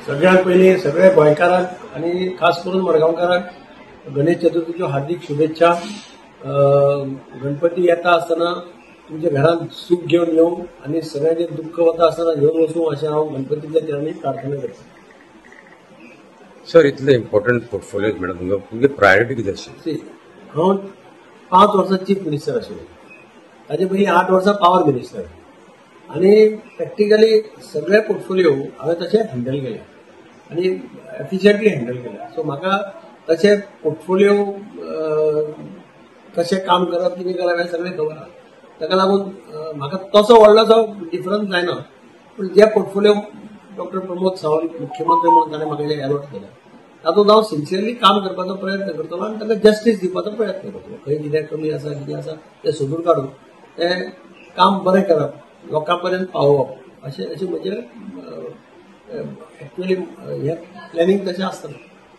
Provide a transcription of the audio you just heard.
सगळ्यात पयलीं सगळ्या गोंयकारांक आनी खास करून मडगांवकारांक गणेश चतुर्थीच्यो हार्दिक शुभेच्छा. गणपती येता आसतना तुमच्या घरांत सूख घेवन येवं आनी सगळ्यांचें दुख्ख वता आसतना घेवन वचूं अशें हांव गणपतीच्या चरणी प्रार्थना करता. सर, इतले इम्पॉर्टंट पोर्टफोलिओज मॅडम, तुमकां तुमगे प्रायोरिटी कितें आशिल्ली? हांव 5 वर्सां चीफ मिनिस्टर आशिल्लो, ताजे पयलीं 8 वर्सां पावर मिनिस्टर, आनी प्रॅक्टिकली सगळे पोर्टफोलिओ हांवें तशें हँडल केले आनी एफिशियंटली हँडल केले. सो म्हाका तशें पोर्टफोलिओ कशें काम करप, कितें करप हें सगळें खबर आसा. ताका लागून म्हाका तसो व्हडलोसो डिफरन्स जायना, पूण जे पोर्टफोलिओ डॉक्टर प्रमोद सावंत मुख्यमंत्री म्हणून ताणें म्हाका जे एलॉट केले तातूंत हांव सिन्सियरली काम करपाचो प्रयत्न करतलो आनी ताका जस्टीस दिवपाचो प्रयत्न करतलो. खंय कितें कमी आसा, कितें आसा तें सोदून काडून तें काम बरें करप, लोकां पर्यंत पावोवप, अशें अशें म्हजें एक्चुअली हें प्लॅनिंग तशें आसतलें.